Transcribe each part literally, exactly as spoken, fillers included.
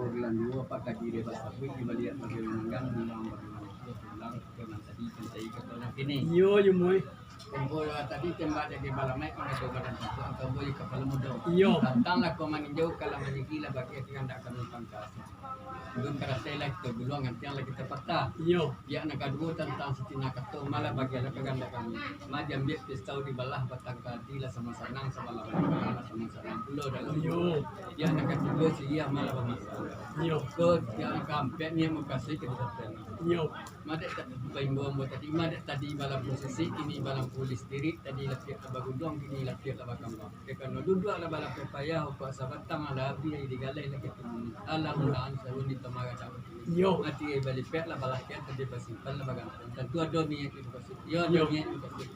Bulan duo, Pak Kaji dek basabuik di baliak bagi manggang, bilang bagi pulang, ke nan tadi, kan tadi kato nan kini. Iyo, iyo, Moy. Tempo tadi tembak dari balamaik, mangko badan satu, angka boy kapalo mudo. Iyo. Tantang lah kau maninjau, kalau maninggi lah bagi kandak kami pangkas. Belum karasai lah kita guluang, antiang lah kita patah. Iyo. Pihak nan kaduo tantang sitina kato, malah bagian lah kandak kami. Ma diambiak pistau dibalah, batang kadi lah samo sanang, sabalah batang lah samo sanang pulo dalam. Iyo. Pihak nan katigo siriah malah bamasalah. Iyo. Ko pihak nan kaampek niat mukasuik ka disampaian. Iyo. Ma dek ta-, paimbau ambo tadi, ma dek tadi balampu sisik, kini balampu listrik, tadi lapiak lah baguluang, kini lapiak lah bakambang. Dek karano duduak lah balapeh payah, okok sabatang lah abih, digaleh lah katumu. Alah mudahan sarun di tamara daun. Iyo. Mati ai balipek lah balakian, tadi basimpan lah bagantuang. Tantu ado niat di mukasuik. Iyo, ado Iyo. niat di mukasuik.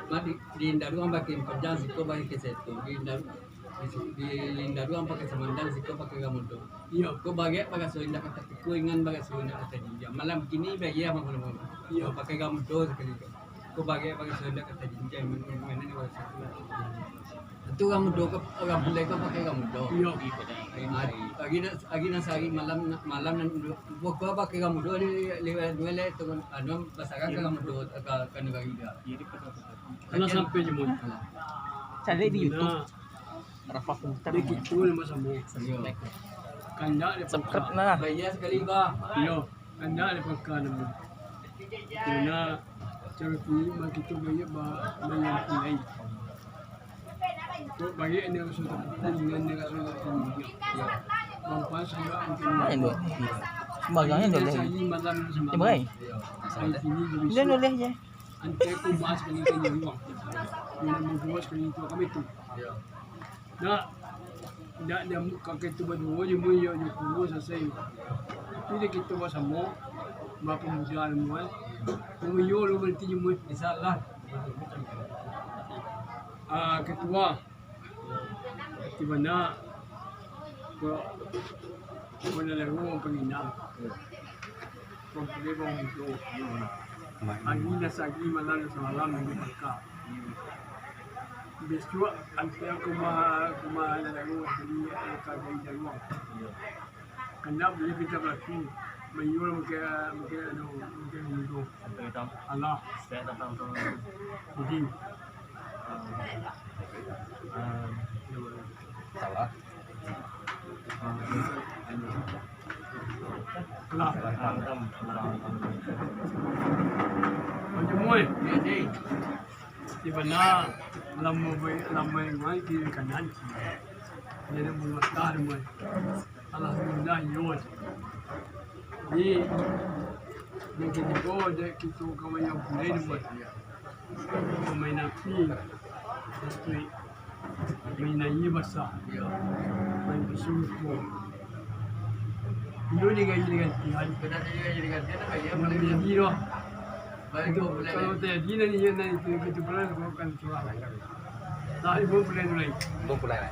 Ma di, di indaruang pakai panjang, siko pakai seto. Di indaruang, di, di indaruang pakai samandang, siko pakai gamudo. Iyo. Ko bagek bagaso indak ka tatiko, ingan bagaso indak ka tajinjang. Malam kini baya malam-malam. Iyo. Pakai gamudo sakali ko. Ko bagek bagaso indak ka tajinjang, ingan bagaso indak ka tajinjang. Tu gamudo ko, urang pulai ko pakai gamudo. Iyo. Agi nan, agi nan sahari malam, malam nan du-, pokok pakai gamudo di, di, di, di, tu, anu, basarang ka gamudo, ka, ka nagari dia. Kalau sampai je, Mun. Cari di YouTube. Nah. Rafa Punten. Dek kito ni mah samo. Iyo. Kandak dek Subscribe pangka. Nah. Bayar sakali, bah. Iyo, kandak dek pangka namo. Karano caro tu mah kito bayar ba-, bayar pulai. Kok bayar ni raso tapukul dengan ni raso tapukul. Iyo. Mampan sudah mungkin. Lain tu. Sembarangnya Ini boleh. sehari malam semalam. Dia baik. Hari ini Dia boleh je. Antai ko bahas kali ka nyaruang. Yang namo duo sakali tu kami tu. Yo. Nak, nak dia ka kito baduo je mun yo, yo kuruah salasai. Tapi dek kito basamo, bapamuda namo, eh. Mun yo lo berarti je mun. Insyaallah. Ah, ketua. Di mana ko, ko nan lalu urang pangina. Urang pulai urang mudo. Hari nan sahari, malam nan samalam, minggu pangka. Bisuak, antai ka rumah, ka rumah nan lalu, jadi, eh, ka gai daruang. Kandak buliah pinta balaku. Mayual mungkin, mungkin, anu, mungkin mudo. Sampai datang. Alah. Setiap datang tu. Jadi. Salah. Lah. Macam mana? Di mana? Lama baik, lama yang baik kiri kanan. Jadi, mengatakan, Alhamdulillah, yo. Jadi, yang ketiga, dek kito kawan yang pulai, pamain api, main aia basah, main basungkuan. Iyo digaji dengan Tuhan. Main jadi doh. Kalau terjadi nanti, nanti itu, itu pernah bukan curang. Nah, ibu pulai dulu. Ibu pulai.